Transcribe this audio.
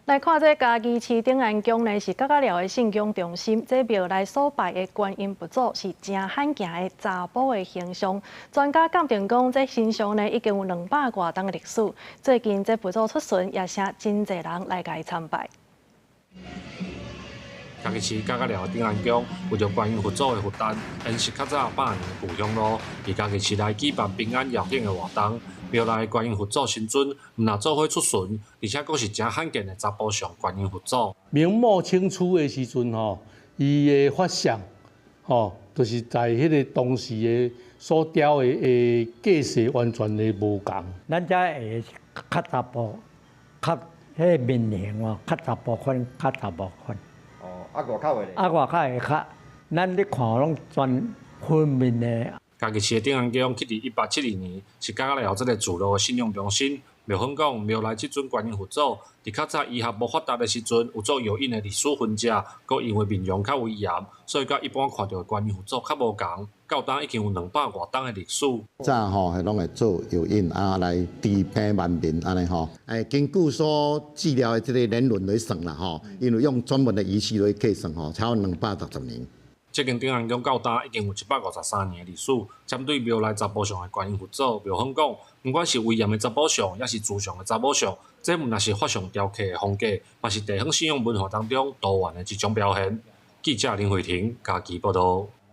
來看這嘉義市頂安宮呢，是角仔寮的信仰中心。這廟內所拜的觀音佛祖是誠罕見的查埔的形象。專家鑑定講，這形象呢已經有兩百外冬的歷史。最近這佛祖出巡，也成真濟人來共伊參拜。嘉義市角仔寮的頂安宮為著觀音佛祖的佛誕，延續較早百年的舊香爐，佇嘉義市內舉辦平安遶境的活動。廟內觀音佛祖神尊，毋但做伙出巡，而且閣是誠罕見的查埔像觀音佛祖。明末清初的時陣吼，伊的法相吼，就是在彼个當時的所雕的架勢完全的無仝。咱遮會較查埔，較彼个面型哦，較查埔款，較查某款。哦，啊外口的咧？啊外口的較，咱咧看攏全分面的。嘉義市的頂安宮起佇1872年，是角仔寮這个聚落的信仰中心。廟方講，廟內這尊觀音佛祖，佇較早醫學無發達的時陣，有做藥引的歷史痕跡，閣因為面容較威嚴，所以佮一般看著的觀音佛祖較無仝。到今已經有兩百外冬的歷史。早吼係攏會做藥引啊，來治病萬民按呢吼。根據所治療的這个年輪來算啦吼，因為用專門的儀器來計算吼，超過260年。這間頂安宮到今已經有153年的歷史。針對廟內查埔像的觀音佛祖，廟方講，毋管是威嚴的查埔像，抑是慈祥的查某像，這毋但是法相雕刻的風格，嘛是地方信仰文化當中多元的一種表現。記者林慧婷嘉義報導。